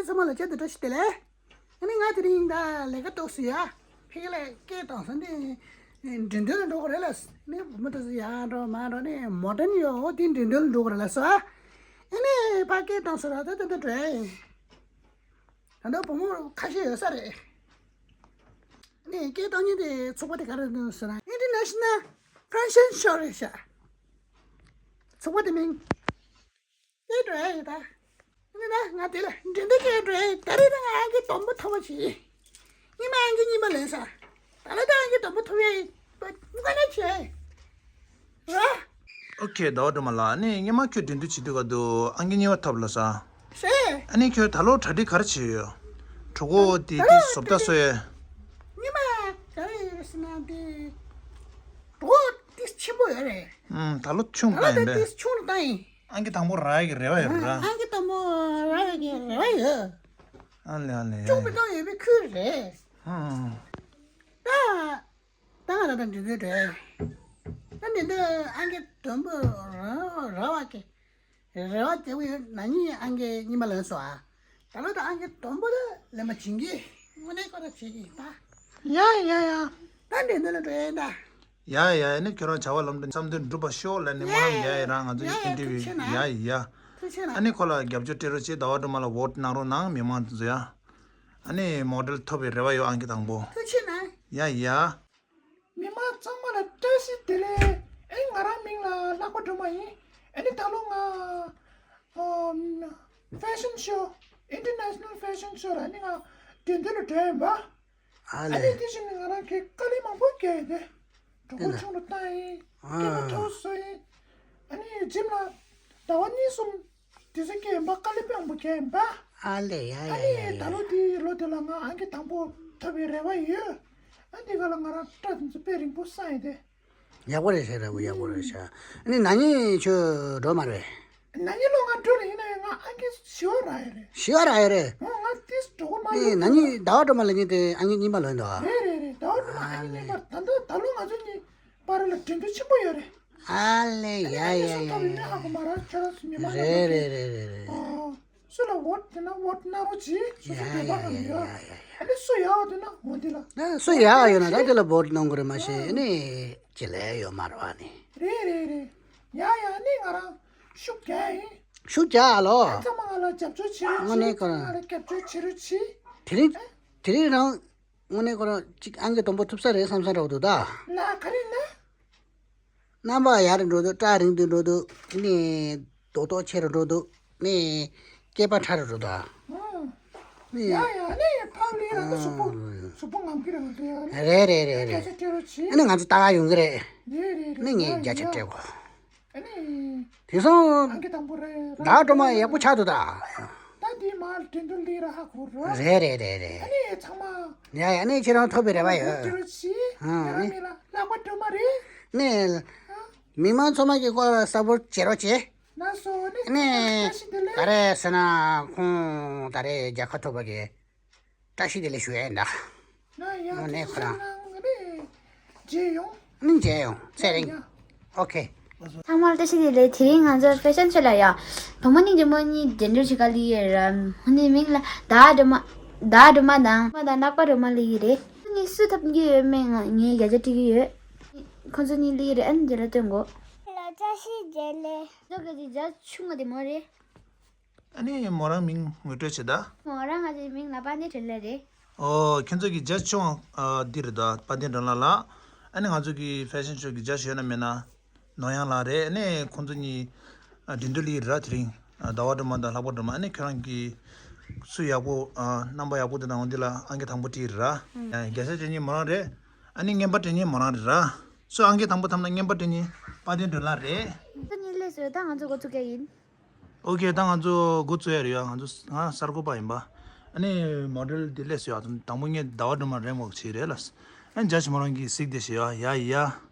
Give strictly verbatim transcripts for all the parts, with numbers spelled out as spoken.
ཚང་མ་ལ་བཅར་དུ་བཀྲ་ཤིས་བདེ་ལེགས། ཨ་ནི་ང་དེ་རིང་ད་ལས་ཀ་ཏོག་ཙམ་ཡ། ཕ་གི་ལ་སྐད་བཏང་སོང་ནི། འགྲིམ་འགྲུལ་ལ་འགྲོ་དགོས་རེད་ལ། ནི་བུ་མོ་ཏོག་ཙམ་ཡར་འགྲོ་མར་འགྲོ་ནི་མོ་ཊ་ནི་ཡོད་འོ་དེ་འགྲིམ་འགྲུལ་ལ་འགྲོ་དགོས་རེད་ལ་སོ། ཨ་ནི་ཕ་སྐད་བཏང་སོང་ར་ད་ད་ད་འགྲོ་ཡ་ཡིན། ད་ལྟ་བུ་མོ་ཁ་ཤས་ཡོད་ས་རེད། ཨ་ནི་སྐད་བཏང་མཁན་དེ་ཚོགས་པ་དེ་ག་རེ་འདུག་ཟེར་ན་International Fashion Show རེད་ཤག་ཚོགས་པ་དེ་མིང་། དེ་འགྲོ་ཡ་ཡིན་ད། ཨ་ནི་ད་ང་དེ་ལ་འགྲན་བསྡུར་བྱེད་འགྲོ་ཡ་ཡིན། ད་རེས་ད་ང་ཨང་ཀི་དང་པོ་ཐོབ་པ་བྱེད། སྔོན་མ་ཨང་ཀི་གཉིས་པ་ལེན་ས། ད་ལྟ་ད་ཨང་ཀི་དང་པོ་ཐོབ་ཡ་ཡིན། དཀའ་ལས་བྱེད་ཡ་ཡིན། ར། ཨོ་ཁེ། ཟླ་བ་སྒྲོལ་མ་ལགས། ཨ་ནི་སྔོན་མ་ཁྱོད་འགྲན་བསྡུར་བྱེད་དུས་སྐབས་དུ་ཨང་ཀི་གཉིས་པ་ཐོབ་ལ་ས། ཨ་ནི་ཁྱོད་ད་ལོ་གྲ་སྒྲིག་ག་རེ་བྱས་ཡོད། གྲོད་ཁོག་དེ་དེ་བཟོ་ལྟ་བཟོ་ཡས། སྔོན་མ་ག་རེ་ཡོད་ཟེར་ན་དེ། གྲོད་ཁོག་དེ་ཆེན་པོ་ཡོད་རེད། ཨུམ། ད་ལོ་ཆུང་ད་ལོ་བཏང་ཡིན་དེ་པས། དེ་ཆུང་རུ་བཏང་ཡིན། ཨང་ཀི་དང་པོ་རག་ཡ་གི་རེ་བ་ཡོད་ར། ཨང་ཀི་དང་པོ་རག་ཡ་གི་རེ་བ་ཡོད། ཨ་ལེ་ཨ་ལེ། ཅུང་མི་གཏོང་ཡོད་པའི་ཁུལ་རེད། ཨང་། ད། ད་ང་ད་ལྟ་འགྲིག་གི་རེད། ད་འདི་འདི་ཨང་ཀི་དང་པོ་རག་རག་པ་གི་རེ་བ་བྱེད་ཀྱི་ཡོད། ན་ནིང་ཨང་ཀི་གཉིས་པ་ལོན་སོང་ཨ། ད་ལོ་ད་ཨང་ཀི་དང་པོ་ལ་ལེན་པ་བྱིན་གྱིས་དངོས་གནས་ཁོ་ཐག་བྱེད་ཀྱི་ཡིན་ད། ཡ་ཡ་ཡ། ད་འདི་འདི་ལ་འགྲོ་ཡ་ཡིན་ད། ཡ་ཡ། ཨ་ནི་ཁྱོད་རང་བྱ་བ་ལམ་འགྲོ་བསམ་དོན་འགྲུབ་པ་ཤོག་ལབ་ནས་སྨོན་ལམ་ཡ་ཡ་རང་ང་ཚོ་ཡི་ཨིན་ཊར་བིའུ་ཡ་ཡ། ཐུགས་རྗེ་ཆེ་གནང་། ཡ་ཡ། ཐུགས་རྗེ་ཆེ་གནང་། ཨ་ནི་ཁོ་ལ་རྒྱབ་སྐྱོར་སྤྲད་རོགས་བྱེད། ཟླ་བ་སྒྲོལ་མ་ལ་བོ་ཊི་གནང་རོགས་གནང་མི་མང་ཚོ་ཡ། ཨ་ནི་མོ་ཌེལ་ཐོབ་པའི་རེ་བ་ཡོད་ཨང་ཀི་དང་པོ། ཐུགས་རྗེ་ཆེ་གནང་། ཡ་ཡ། མི་མང་ཚང་མ་ལ་བཀྲ་ཤིས་བདེ་ལེགས། ཨེ་ང་རང་མིང་ལ་ལྷག་པ་སྒྲོལ་མ་ཡིན། ཨ་ནི་ད་ལོ་ང་ཨོ་ཕེ་ཤན་ཤོ། International Fashion Show ལ་ནི་ང་འགྲན་བསྡུར་ལ་འགྲོ་ཡིན་པ། ཨ་ཨ་ནི་ལེ། དེ་བཞིན་ང་རང་གི་དཀའ་ལས་མང་པོ་བརྒྱབ་ཡོད་དེ། གྲོད་ཁོག་ཆུང་རུ་བཏང་ཡིན། སྐེད་པ་མཐོ་རུ་བཟོ་ཡིན། ཨ་ནི་ཇིམ་ལ་ཟླ་བ་གཉིས་གསུམ་དེ་ཚོ་སྐྱེལ་ཡིན་པ། དཀའ་ལས་དཔེ་མང་པོ་བརྒྱབ་ཡིན་པ། ཨ་ལེ། ཡ་ཡ་ཡ་ཡ། ཨ་ནི་ད་ལོ་དེའི་ལོ་དེ་ལ་ང་ཨང་ཀི་དང་པོ་ཐོབ་པའི་རེ་བ་ཡོད། ཨ་འདི་ག་ལ་ང་རང་སྐྲ་དེ་ཚོ་དཔེ་རིང་པོ་བསྲང་ཡིན་དེ། ཡག་པོ་རེད་ཤག་ར་བུ། ཡག་པོ་རེད་ཤག་ཨ་ནི་ན་ནིང་ཁྱོད་འགྲོ་མ་རེད། ན་ནིང་ལོ་ང་འགྲོ་རེད། ཡིན་ན་ཡང་ང་ཨང་ཀི་བཞི་པ་རག་ཡོད་རེད། བཞི་པ་རག་ཡོད་རེད། ཨོ་ང་ཏིས་འགྲོ་གི་མ་ཨེ་ལོ་ན་ནིང་ཟླ་བ་སྒྲོལ་མ་ལ་ནི་དེ་ཨང་ཀི་གཉིས་པ་ལོན་འདུག་རེད་རེད་རེད། ཟླ་བ་སྒྲོལ་མ་ཨ་ཨང་ཀི་ལེ། གཉིས་པ་རེད། ད་ལྟ་ད་ལོ་ང་ཚོ་གཉིས་བར་ལ་འགྲན་བསྡུར་ཆེན་པོ་ཡོད་རེད། ཨ་ལེ། ཡ་ཡ་ཡ་ཡ། ཧ་གོ་མ་ར་ཁྱོད་རང་ཚོ་མི་མང་རེད་རེད་རེད་རེད་རེད། ཨོ། སུ་ལ་བོ་ཊི་དེ་ན་བོ་ཊི་གནང་རོགས་གྱིས། སོ་སོ་ཡ་བོད་པ་ཡ་གང་ཡ་ཡོད། ཡ་ཡ་ཡ། ཨ་ནི་སུ་ཡག་དེ་ན་འོ་དེ་ལ། ད་སུ་ཡག་ཡོད་ན་ད་དེ་ལ་བོ་ཊི་གནང་དགོས་རེད། མ་གཞི་ཨ་ནི་ཅི་ལས་ཡོད་མ་རེད་བ་ནི། རེད་རེད་རེད། ཡ་ཡ། ཨ་ནི་ང་རང་ཤུགས་རྒྱག་ཡིན། ཤུགས་རྒྱག་ཨ་ལོ། ཨ་ཚང་མ་ང་ལ་རྒྱབ་སྐྱོར་བྱེད་རོགས་གྱིས། དངོས་གནས་ཁོ་རང་། ཚང་མ་ང་ལ་རྒྱབ་སྐྱོར་བྱེད་རོགས་གྱིས། དེ་རིང་དེ་རིང་རང་དངོས་གནས་ཁོ་རང་གཅིག་ཨང་ཀི་དང་པོ་ཐོབ་ས་རེད་བསམ་ས་འདྲ་བོ་འདུག་ད། ལ་ག་རེ་ན། རྣམ་པ་ཡག་རུ་འགྲོ་འདུག་སྐྲ་རིང་དུ་འགྲོ་འདུག་ནི་རྡོག་རྡོག་ཆེ་རུ་འགྲོ་འདུག་ནི་སྐེད་པ་ཕྲ་རུ་འགྲོ་འདུག་ཨ། ནི་ཡ་ཡ་ནི་ཕ་ལི་ར་ད་གཟུགས་པོ་གཟུགས་པོ་ངམ་གི་ར་ང་ཚོ་ཡ་ནི་རེད་རེད་རེད་རེད། སྐད་ཆ་སྤྲད་རོགས་གྱིས། ཨ་ནི་ང་ཚོ་ལྟ་ག་ཡོང་གི་རེད། རེད་རེད་རེད། ནི་ངས་ཡ་བརྒྱ་ཆ་ཡ་སྤྲད་གོ་ཨ་ནི། དེང་སང་ཨང་ཀི་དང་པོ་རེད། ཟླ་བ་སྒྲོལ་མ་ཡག་པོ་ཆགས་འདུག་ད། ད་འདི་མར་འགྲན་བསྡུར་ལི་ར་ཧ་གོ་རོ། རེད་རེད་རེད་རེད། ཨ་ནི་ཚང་མ། ཡ་ཡ། ཨ་ནི་ཁྱེད་རང་ཐོབ་པའི་རེ་བ་ཡོད། འགྲན་བསྡུར་བྱེད། ཨ་ཡ་ནི། མི་ལ་ལྷག་པ་སྒྲོལ་མ་རེད། ནི། ཨ། མི་མང་ཚང་མ་གི་སྐོར་ལ་སབ་པོར་བྱེད་རོགས་བྱེད། ན་སོ་ནི། ནི། བཀྲ་ཤིས་བདེ་ལེགས། ག་རེ་ཟེར་ན་ཁོང་ད་རེས་རྒྱལ་ཁ་ཐོབ་པ་གི་བཀྲ་ཤིས་བདེ་ལེགས་ཞུ་ཡས་ཡིན་ད། ང་ཡང་ནི་ཁོ་རང་། ནི་མཇལ་ཡོང་། ནི་མཇལ་ཡོང་། ཚེ་རིང་། ཡ། ཨོ་ཁེ། ཚང་མར་བཀྲ་ཤིས་བདེ་ལེགས། དེ་རིང་ང་ཚོ་ཕེ་ཤན་ཤོ་ལ་ཡ། བུ་མོ་གཉིས་འདི་མོ་གཉིས་འགྲན་བསྡུར་བྱེད་ག་ལི་ཡོད་ར། ཧོ་ནི་མིང་ལ་ཟླ་བ་སྒྲོལ་མ། ཟླ་བ་སྒྲོལ་མ་དང་། མ་དང་ལྷག་པ་སྒྲོལ་མ་ལི་ཡི་རེད། གཉིས་སུ་ཐོབ་རྒྱུ་ཡོད་མེད་ང་ངས་བརྒྱ་ཆ་སྤྲད་ཀྱི་ཡོད། ཁོ་ཚོ་གཉིས་ལི་ཡི་རེད། ཨ་ནི་འདི་ལ་སྟོན་དགོས། ལ་བཀྲ་ཤིས་བདེ་ལེགས། ཁོ་ཚོ་གི་ཅིག་རྒྱ་ཆུང་ང་འདི་མོ་རེད། ཨ་ནི་མོ་རང་མིང་ངོ་སྤྲོད་བྱེད་ད། མོ་རང་ང་ཚོའི་མིང་ལ་དཔལ་ལྡན་དོན་ལགས་རེད། ཨོ། ཁྱེད་ཚོ་གི་རྒྱ་ཆུང་ཨ་འདི་རེད་ད། དཔལ་ལྡན་དོན་ལགས་ལགས། ཨ་ནི་ང་ཚོ་གི་ཕེ་ཤན་ཤོ་གི་རྒྱ་ཞུ་ན་མེད་ན་ནོར་གཡང་ལགས་རེད། ཨ་ནི་ཁོང་ཚོ་གཉིས་ཨ་འགྲན་བསྡུར་ལི་ར། དེ་རིང་ཨ་ཟླ་བ་སྒྲོལ་མ་དང་ལྷག་པ་སྒྲོལ་མ། ཨ་ནི་ཁྱོད་རང་གི་སུ་ཡག་པོ་ཨ་རྣམ་པ་ཡག་པོ་དེ་དང་འོ་འདི་ལ་ཨང་ཀི་དང་པོ་སྤྲད་ར། ཨ་བརྒྱ་ཆ་སྤྲད་མཁན་མོ་རང་རེད། ཨ་ནི་རྔན་པ་སྤྲད་མཁན་མོ་རང་རེད་ར། སུ་ཨང་ཀི་དང་པོ་ཐོབ་ན་རྔན་པ་སྤྲད་མཁན་དཔལ་ལྡན་དོན་ལགས་རེད། ཁོ་གཉིས་ལས་བཟོས་ད་ང་ཚོ་འགོ་ཚུགས་ཀྱི་ཡིན། ཨོ་ཁེ། ད་ང་ཚོ་འགོ་ཚུགས་ཡ་རེད་ཡ། ང་ཚོ་ང་གསར་འགོད་པ་ཡིན་པ། ཨ་ནི་མོ་ཌེལ་འདི་སླེབས་སོང་ཡ། དང་པོ་ངས་ཟླ་བ་སྒྲོལ་མ་རེམ་ཝོག་བྱས་རེད་ལ། ཨ་ནི་རྒྱ་ཆེ་མོ་རང་གིས་གཟིགས་བསྡད་ཤག་ཡ། ཡ་ཡ།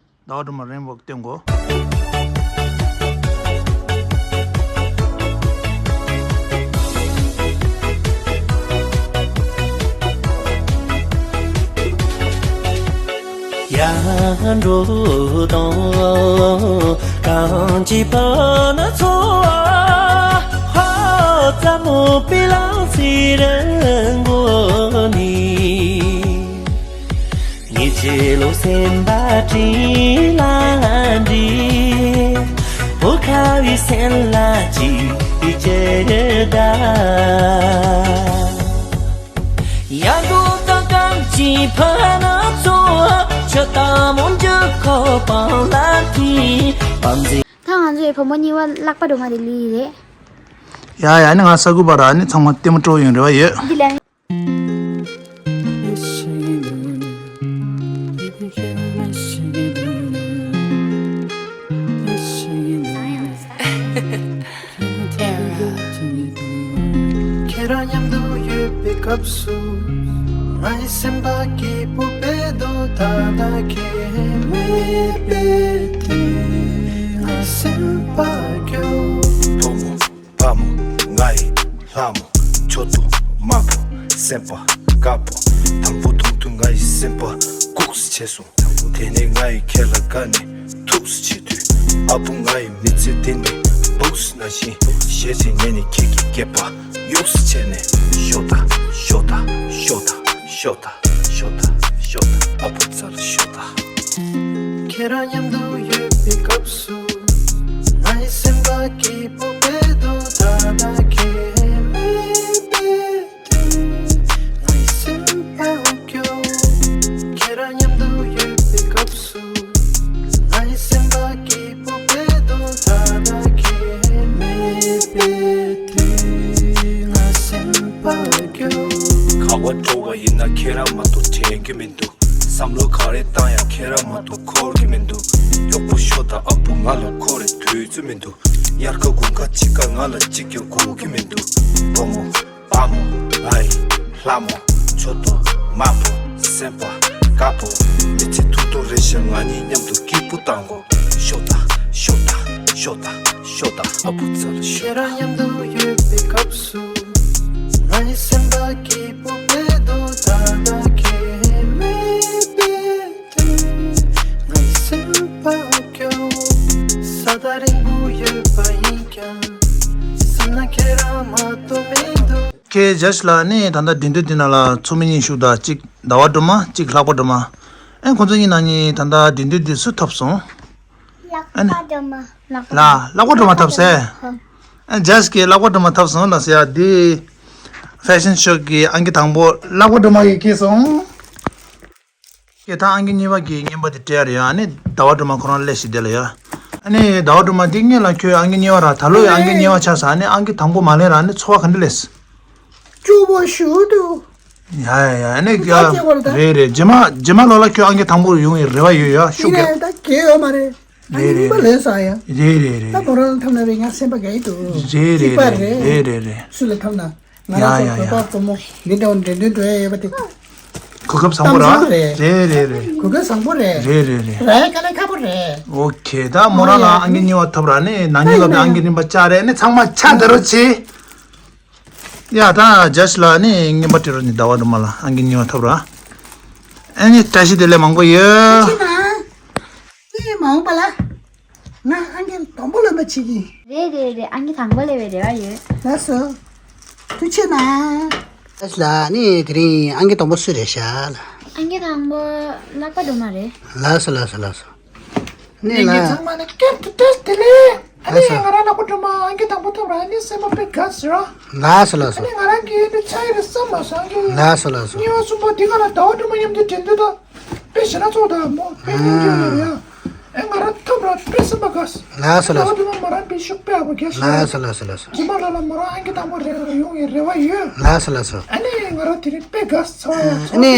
ཟླ་བ་སྒྲོལ་མ་རེམ་ཝོག་སྟོན་གོ། ཡར་འགྲོ་དང་གངས་ཀྱི་བར་ན་འཚོ་བ། ཧ་ཙམ་ ད་ང་ཚོའི་བུ་མོ་གཉིས་པ་ལག་པ་སྒྲོལ་མ་དེ་ལུས་རེད། ཡ་ཡ། ཨ་ནི་ང་ས་དགུ་པ་ར། ཨ་ནི་ཚང་མ་ལྟད་མོ་སྤྲོ་ཡོང་རེ་བ་ཡོད། འདི་ལ། ཁྱེད་རང་མཉམ་དུ་ཡོད་པའི་སྐབས་སུ། ངའི་སེམས་པ་སྐྱིད་པོ་དཔེ་འདུག་ད་ལྟ་ཁྱེད་མེད་པའི་དུས། ངའི་སེམས་པ་སྐྱོ། བུ་མོ། བུ་མོ། ང་ཡི་ལྷ་མོ། མཆུ་ཏོ་དམར་པོ། སེམས་པ་དཀར་པོ། དང་པོ་མཐོང་དུས་ང་ཡི་སེམས་པ་སྒུག་སུ་བྱས་སོང་། དེ་ནས་ང་ཡི་ཁྱེད་ལ་དགའ་ནས་ཐུགས་སུ་ཆེ་དུས། ཨ་བུ། ང་ཡི་མི་ཚེ་འདི་ནི་སྦུག་སུ་ན་བཞིན་ཞེས་བྱས། ངས་ནི་ཁྱེད་ཀྱི་སྐེད་པ་གཡུགས་སུ་བྱས་ནས། ཤོག་ད་ཤོག་ད་ཤོག་ད་ཤོག་ད་ཤོག་ད་ཤོག་ད། ཨ་བུ་ཚ་ལ་ཤོག་ད། ཁྱེད་རང་མཉམ་དུ་ཡོད་པའི་སྐབས་སུ། ངའི་སེམས་པ་སྐྱིད་པོ་དཔེ་འདུག་ད་ལྟ་ཁྱེད་མེད་པའི་དུས། ངའི་སེམས་པ་སྐྱོ། ཁྱེད་རང་མཉམ་དུ་ཡོད་པའི་སྐབས་སུ། ངའི་སེམས་པ་སྐྱིད་པོ་དཔེ་འདུག་ད་ལྟ་ཁྱེད་མེད་པའི་དུས། ངའི་སེམས་པ་སྐྱོ། ག་པར་འགྲོ་བ་ཡིན་ན་ཁྱེད་རང་མ་གཏོགས་དྲན་གྱི་མི་འདུག་བསམ་བློ་ག་རེ་བཏང་ཡང་ཁྱེད་རང་མ་གཏོགས་འཁོར་གྱི་མི་འདུག་གཡོག་པོ་ཤོག་དང་ཨ་བུ། ང་ལ་འཁོར་བའི་དུས་ཚོད་མི་འདུག་དབྱར་ཁ་དགུན་ཁ་དཔྱིད་ཀ་ང་ལ་གཅིག་ཀྱང་དགོས་ཀྱི་མི་འདུག་བུ་མོ། བུ་མོ། ང་ཡི་ལྷ་མོ། མཆུ་ཏོ་དམར་པོ། སེམས་པ་དཀར་པོ། མི་ཚེ་ཐུང་ཐུང་རེད་ཤག་ང་གཉིས་མཉམ་དུ་སྐྱིད་པོ་བཏང་གོ། ཤོག་ད་ཤོག་ད་ཤོག་ད་ཤོག་ད། ཨ་བུ་ཚ་ལ་ཤོག་ད། ཁྱེད་རང་མཉམ་དུ་ཡོད་པའི་སྐབས་སུ། ངའི་སེམས་པ་སྐྱིད་པོ་དཔེ་འདུག་ད་ལྟ་ཁྱེད་མེད་པའི་དུས། ངའི་སེམས་པ་སྐྱོ། ས་ཐག་རིང་པོ་ཡོད་པ་ཡིན་ཀྱང་། སེམས་ན་ཁྱེད་རང་མ་གཏོགས་མི་འདུག་ཁྱེད་ཇར་ཇི་ལགས་ནི་ད་ལྟ་འགྲན་བསྡུར་འདི་ནང་ལ་ཚོགས་མི་གཉིས་ཞུགས་དང་། གཅིག་ཟླ་བ་སྒྲོལ་མ། གཅིག་ལྷག་པ་སྒྲོལ་མ། ཨེ་ཁོང་ཚོ་གཉིས་ནང་གཉིས་ད་ལྟ་འགྲན་བསྡུར་འདི་སུ་ཐོབ་སོང་། ལག་པ་སྒྲོལ་མ། ལག་པ། ལ་ལག་པ་སྒྲོལ་མ་ཐོབ་ཟེར། ཨེ་ཇར་ཇི་གིས་ལག་པ་སྒྲོལ་མ་ཐོབ་སོང་ལ་ཟེར་ཡ། འདི་ཕེ་ཤན་ཤོ་གི་ཨང་ཀི་དང་པོ་ལག་པ་སྒྲོལ་མ་གིས་ཁེལ་སོང་། ཁྱེད་ད་ཨང་ཀི་གཉིས་པ་གི་རྔན་པ་དེ་སྤྲད་ཡ་རེད་ཡ། ཨ་ནི་ཟླ་བ་སྒྲོལ་མ་ཁོ་རང་སླེབས་ཤིག་དེ་ལ་ཡ། ཨ་ནི་ཟླ་བ་སྒྲོལ་མ། འདི་སྔོན་ལ་ཁྱོད་ཨང་ཀི་གཉིས་པ་ར། ད་ལོ་ཡང་ཨང་ཀི་གཉིས་པ་ཆགས་སོང་། ཨ་ནི་ཨང་ཀི་དང་པོ་མ་ལེན་ར། ཨ་ནི་ཚོར་བ་ག་འདྲ་སླེབས། སྐྱོ་པོ་ཞེ་པོ་འདུག་ཡ་ཡ་ཡ། ཨ་ནི་ཡ། ཁ་སྐྱེ་བར་ད། རེད་རེད། རྗེས་མ་རྗེས་མ་ལོ་ལ་ཁྱོད་ཨང་ཀི་དང་པོ་ཡོང་བའི་རེ་བ་ཡོད་ཡ། ཤུགས་རྒྱག་ཡིན་ན་ད་གལ་ཡོད་མ་རེད། ཨང་ཀི་རེད་གཉིས་པ་རེད། ལེན་སོང་ཡ། རེད་རེད་རེད། ད་མོ་རང་ལ་འཐམ་ན་རེད། ང་སེམས་པ་དགའ་ཡི་འདུག་རེད་རེད། གཅིག་པ་རེད། རེད་རེད་རེད། སུ་ལ་འཐམ་ན། ང་རང་ཡ་ཚོ་ཡ་བོད་ཡ། པ་བུ་མོ་འདི་འདྲ་བོ་འགྲན་བསྡུར་འགྲོ་ཡ་ཡོད་པ་དེ། གོ་སྐབས་བཟང་པོ་ར། གཏམ་བཟང་པོ་རེད། རེད་རེད་རེད། གོ་སྐབས་བཟང་པོ་རེད། རེད་རེད་རེད། རག་ཡ་དཀའ་ལས་ཁག་པོ་རེད། ཨོ་ཁེ། ད་མོ་རང་ལ་ཨང་ཀི་གཉིས་པ་ཐོབ་ར། ནི་ནང་ཉིན་ལ་ཨང་ཀི་རིམ་པ་བཅར་རེད། ནི་ཚང་མ་ཆ་འདི་རུ་ཆེ། ཡ། ད་ཇར་ཇི་ལགས་ནི་རྔན་པ་སྤྲད་རོགས་གྱིས། ཟླ་བ་སྒྲོལ་མ་ལ་ཨང་ཀི་གཉིས་པ་ཐོབ་ར། ཨ་ནི་བཀྲ་ཤིས་བདེ་ལེགས་མང་པོ་ཡོད། ཅི་ན། ཨེ་མ་འོངས་པ་ལ། ང་ཨང་ཀི་དང་པོ་ལེན་པ་བྱེད་ཀྱི། རེད་རེད་རེད། ཨང་ཀི་དང་པོ་ལེན་པའི་རེ་བ་ཡོད། ལགས་སོ། ཐུགས་རྗེ་གནང་། ལགས་སོ་ལགས། ནི་དེ་རིང་ཨང་ཀི་དང་པོ་སུ་རེད་ཤག་ལགས། ཨང་ཀི་དང་པོ་ལག་པ་སྒྲོལ་མ་རེད། ལགས་སོ་ལགས་སོ་ལགས་སོ། ནི་ལགས། ཚང་མ་ནི་སྐད་དུ་ཏོག་ཙམ་དེ་ལས། ཨ་ནི་ལགས་སོ། ང་རང་ལག་པ་སྒྲོལ་མ་ཨང་ཀི་དང་པོ་ཐོབ་ར། ཨ་ནི་སེམས་པ་དཔེ་དགའ་ཟེར་ར། ལགས་སོ་ལགས་སོ། ཨ་ནི་ང་རང་གིས་ཨ་ནི་ཆགས་ཡ་རེད་བསམ་མ་སོང་། ཨང་ཀི། ལགས་སོ་ལགས་སོ། གཉིས་པ་གསུམ་པ་འདི་ག་ལ་ཟླ་བ་སྒྲོལ་མ་མཉམ་དུ་འགྲན་བསྡུར་དང་། དཔེ་ཞེ་དྲག་ཚོགས་དང་མོ། དཔེ་སྙིང་རྗེ་ཡོད་རེད་ཡ། ཨེ་ང་རང་ཐོབ་ར། དཔེ་སེམས་པ་དགའ། ལགས་སོ་ལགས་སོ། ཟླ་བ་སྒྲོལ་མ་མོ་རང་དཔེ་ཤུགས་དཔེ་ཡག་པོ་རྒྱག་ཤག་ལགས་སོ་ལགས་སོ་ལགས་སོ། རྗེས་མ་ལ་ལ་མོ་རང་ཨང་ཀི་དང་པོ་རེ་རེ་ཡོང་བའི་རེ་བ་ཡོད། ལགས་སོ་ལགས་སོ། ཨ་ནི་ང་རང་དེ་རིང་དཔེ་དགའ་ཚོར་བ་ཡག་ཚོར། ཨ་ནི་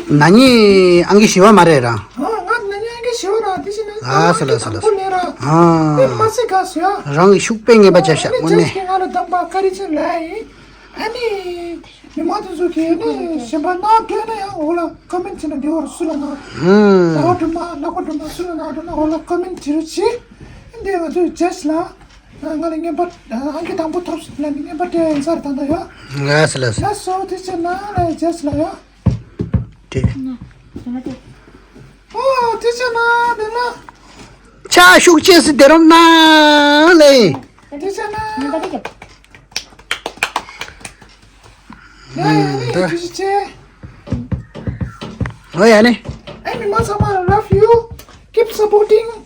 ན་ནིང་ཨང་ཀི་བཞི་པ་མ་རེད་ར། ཨ་ང་ན་ནིང་ཨང་ཀི་བཞི་པ་ར། དེ་བཞིན་ན་ལགས་སོ་ལགས་སོ་ལགས་སོ། ཨང་ཀི་དང་པོ་ལེན་ར། ཨ་དཔེ་མ་སྲིད་དགའ་ཚོར་ཡ། རང་གི་ཤུགས་དཔེ་ངན་པ་རྒྱབ་ཤག་དངོས་གནས། ཨ་ནི་ཇར་ཇི་གིས་ང་ལ་གདམས་པ་བཀའ་དྲིན་ཆེ་ལབ་ཡིན། ཨ་ནི། མི་མང་དེ་ཚོ་གིས་ནི་གཞན་པ་གནང་འདོད་ན་ཡང་འོག་ལ་ཀོ་མེན་ཊི་བྱས་ན་འདི་བར་སུ་ལ་གནང་། ཧུམ། ཟླ་བ་སྒྲོལ་མ་ལག་པ་སྒྲོལ་མ་སུ་ལ་གནང་འདོད་ན་འོག་ལ་ཀོ་མེན་ཊི་བྱེད་རོགས་བྱེད། འདི་ང་ཚོའི་ཇར་ཇི་ལགས། ང་ལ་རྔན་པ་ཨང་ཀི་དང་པོ་ཐོབ་སོང་ལབ་ནས་རྔན་པ་སྤྲད་ཡིན་ས་རེད་ད་ལྟ་ཡ། ལགས་སོ་ལགས་སོ། ལགས་སོ། དེ་བྱས་ན་ལགས་ཇར་ཇི་ལགས་ཡ། དེ། ཨོ་དེ་བྱས་ན་དེ་ན། ཕྱག་ཤུགས་ཆེ་སི་དེ་རོམ་ན་ལེ། དེ་བྱས་ན། ཡ་ཡ་ནི་ད་ཅི་ཅི་ཅེ། ཨོ་ཡ་ནི། ཨེ་མི་མང་ཚང་མ་love you, keep supporting.